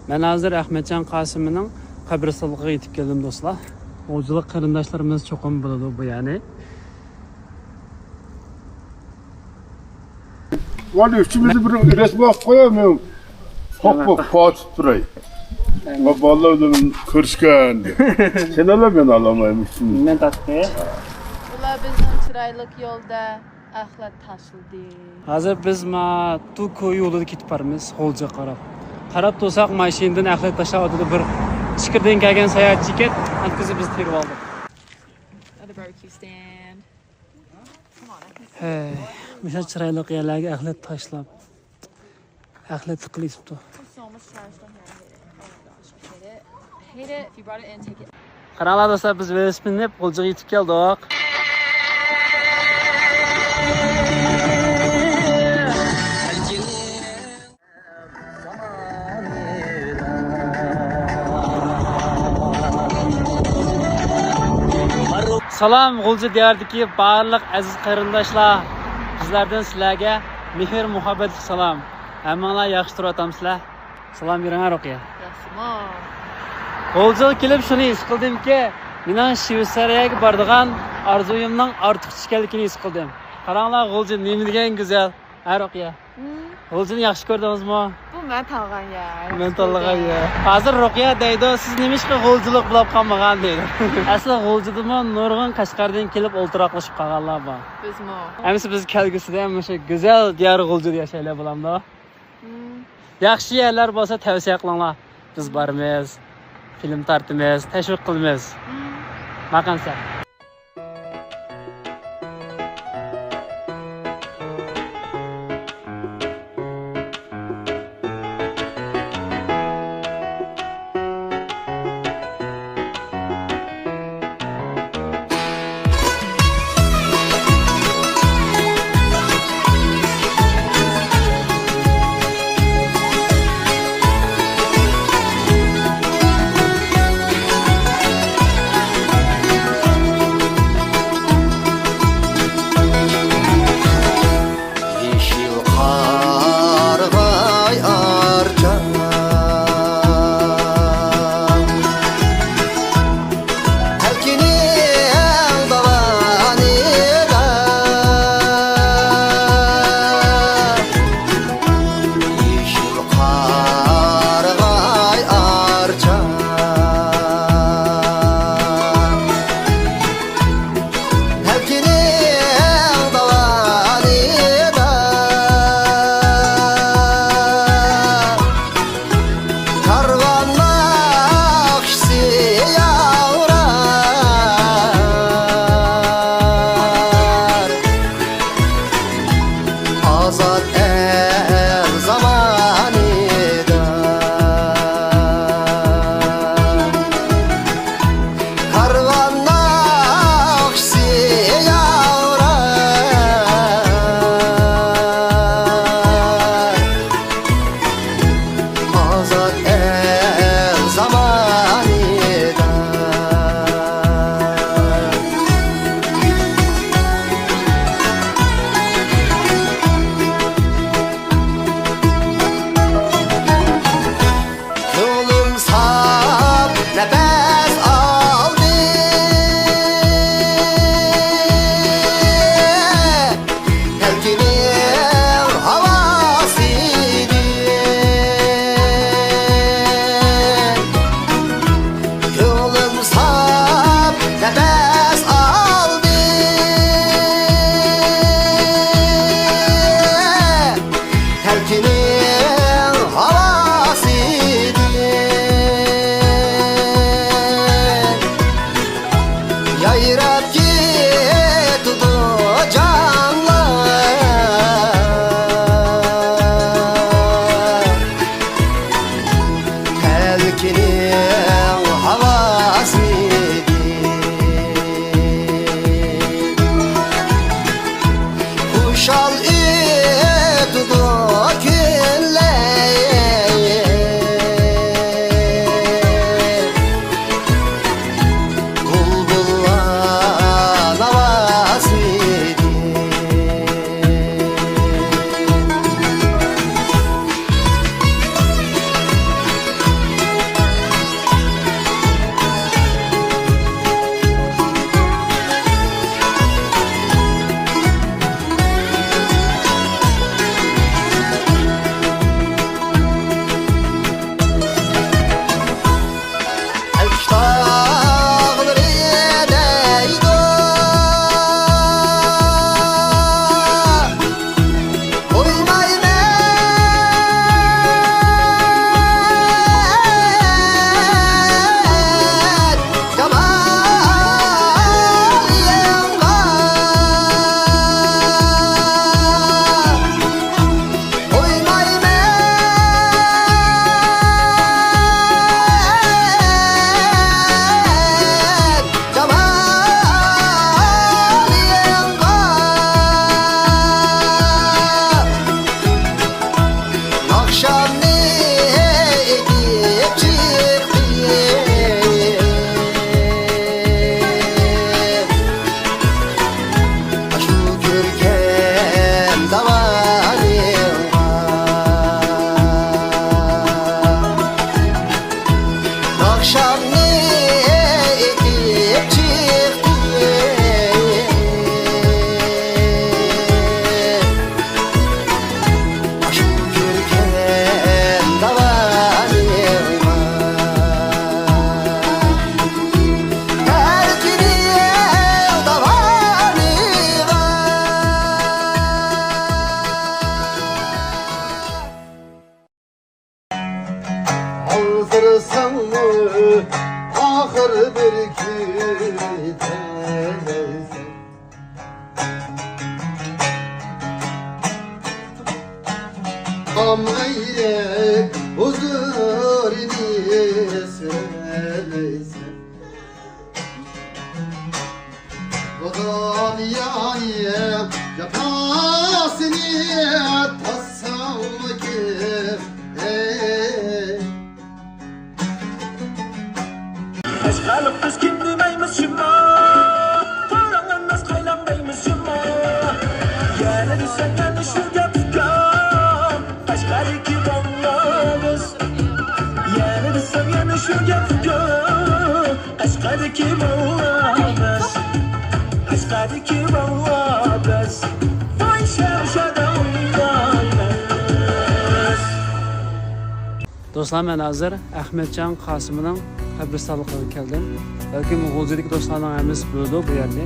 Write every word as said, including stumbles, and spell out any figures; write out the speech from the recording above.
مەن ھازىر ئەخمەتجان قاسىمىنىڭ قەبرىستانلىقىغا يېتىپ كەلدىم، دوستلار. غۇلجىلىق قېرىنداشلىرىمىز چوقۇم بىلىدۇ بۇ يەرنى. ۋالى ئۈچىمىزنى بىر رەسىم ئېلىپ قوياي، مەن ھوق بوپ قاتىپ تۇراي. ما بالىلار بىلەن كۆرۈشكەن دەپ. سەن ئالا، مەن ئالالمايمەن ئۈچىمىزنى. مەن تارتتى. ئۇلار بىزنىڭ چىرايلىق يولدا ئەخلەت تاشلىدى. ھازىر بىز ما توكيو يولىدا كېتىپ بارىمىز، غۇلجىغا قاراپ. قاراپ تۇرساق، ماشىنىدىن ئەخلەت تاشلاۋاتىدۇ. بىر ئىچكىرىدىن كەلگەن ساياھەتچى ئىكەن، ئاندىكىسى بىز تېرىۋالدۇق. Another barbecue stand. ھەي، مۇشۇ چىرايلىق يەرلەرگە ئەخلەت تاشلاپ، ئەخلەتلىك قىلىۋېتىپتۇ. Put so much trash down here. I hate it. Oh my gosh, I hate it. I hate it. If you brought it in, take it. قاراڭلار دوستلار، بىز ۋېلىسىپىت مىنىپ غۇلجىغا يېتىپ كەلدۇق. سالام، غۇلجا دىيارىدىكى بارلىق ئەزىز قېرىنداشلار، بىزلەردىن سىلەرگە مېھىر مۇھەببەتلىك سالام. ھەممىڭلار ياخشى تۇرۇۋاتامسىلەر؟ سالام بېرىڭە، رۇقىيە. ياخشىمۇ؟ غۇلجىغا كېلىپ شۇنى ھېس قىلدىمكى، مېنىڭ شۋېتسارىيەگە بارىدىغان ئارزۇيۇمنىڭ ئارتۇقچە ئىكەنلىكىنى ھېس قىلدىم. قاراڭلار، غۇلجا نېمە دېگەن گۈزەل. ھە، رۇقىيە؟ ھىم. غۇلجىنى ياخشى كۆردىڭىزمۇ؟ بۇ مەن تاللىغان يەر. مەن تاللىغان يەر. ھازىر رۇقىيە دەيدۇ، «سىز نېمىشقا غۇلجىلىق بولاپ قالمىغان؟» دەيدۇ. ئەسلى غۇلجىدىمۇ نۇرغۇن قەشقەردىن كېلىپ ئولتۇراقلىشىپ قالغانلار بار. بىزمۇ. ئەمىسە بىز كەلگۈسىدە مۇشۇ گۈزەل دىيار غۇلجىدا ياشايلى، بولامدۇ؟ ھىم. ياخشى يەرلەر بولسا تەۋسىيە قىلىڭلار. بىز بارىمىز، فىلىم تارتىمىز، تەشۋىق قىلىمىز. ھىم. ماقەنسە. يېشىل قارىغاي ئارچا، تەلكىنىڭ داۋانىدا. يېشىل قارىغاي ئارچا، تەلكىنىڭ داۋانىدا. كارۋان ناخشىسى ياڭرار، ئازاد ئەل زامانىدا. كارۋان ناخشىسى ياڭرار، ئازاد ئەل زامانىدا. كۆڭلۈم ساپ نەپەس ئالدى، تەلكىنىڭ ھاۋاسىدىن. قىرساڭمۇ ئاخىر بىر كۈن يېتەلەيسەن. غەم غەيرەت ھۇزۇرىنى سۈرەلەيسەن. بۇ دۇنيانى جاپاسىنى تارتساڭمۇ كىم؟ قەشقەرلىك بىز كىم دېمەيمىز شىمما، قاراڭغا ناز قايلاڭ دەيمىز شىمما. يەنە دېسەڭ يەنە شۇ گەپ ئۇكام، قەشقەردىكى بالىلار بىز. يەنە دېسەڭ يەنە شۇ گەپ ئۇكام، قەشقەردىكى بالىلار بىز. قەشقەردىكى بالىلار بىز. ۋاي شەمشادە ئوينايمىز. دوستلار، مەن ھازىر ئەخمەتجان قاسىمنىڭ قەبرىستانلىقىغا كەلدىم. بەلكىم غۇلجىدىكى دوستلارنىڭ ھەممىسى بىلىدۇ بۇ يەرنى.